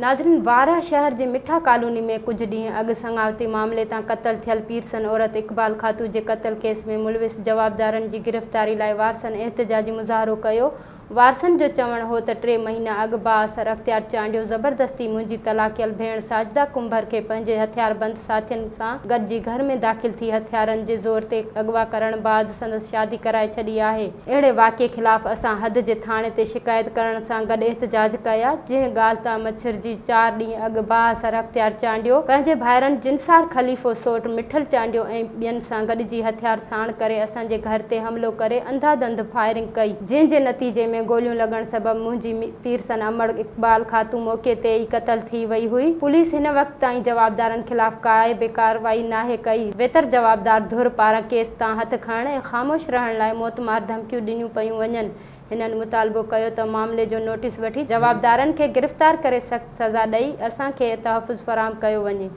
ناظرين وارهه شهر جي مٺا ڪالوني ۾ ڪجهه ڏينهن اڳ سڱاوتي معاملي تان قتل ٿيل پيرسن عورت اقبال خاتون جي قتل ڪيس ۾ ملوث جوابدارن جي گرفتاري لاء وارثن احتجاجي مظاهرو ڪيو وارثن جو چوڻ هو ته ٽي مهينا اڳ بااثر اختيار چانڊيو زبردستي منهنجي طلاقيل ڀيڻ ساجده ڪنڀر کي پنهنجي هٿياربند ساٿين سان گڏجي گهر ۾ داخل ٿي هٿيارن جي زور تي اغوا ڪرڻ بعد سندس شادي ڪرائي ڇڏي آهي. اهڙي واقعي خلاف اسان حد جي ٿاڻي تي شڪايت ڪرڻ سان گڏ احتجاج ڪيا، جنهن ڳالهه تان مڇرجي چار ڏينهن اڳ بااثر اختيار چانڊيو پنهنجي ڀائرن جنسار خليفو سوٽ مٺل چانڊيو ۽ ٻين سان گڏجي هٿيار ساڻ ڪري اسان جي گهر تي حملو ڪري انڌاڌنڌ فائرنگ ڪئي، جنهن جي نتيجي ۾ گوليون لڳڻ سبب منهنجي پيرسن امڙ اقبال خاتون موقعي تي ئي قتل ٿي وئي هئي. پوليس هن وقت تائين جوابدارن خلاف ڪائي به ڪارروائي ناهي ڪئي. ويتر جوابدار ڌر پاران ڪيس تان هٿ کڻڻ ۽ خاموش رهڻ لاء موتمار ڌمڪيون ڏنيون پيون وڃن. هنن مطالبو ڪيو ته معاملي جو نوٽيس وٺي جوابدارن کي گرفتار ڪري سخت سزا ڏئي اسان کي تحفظ فراهم ڪيو وڃي.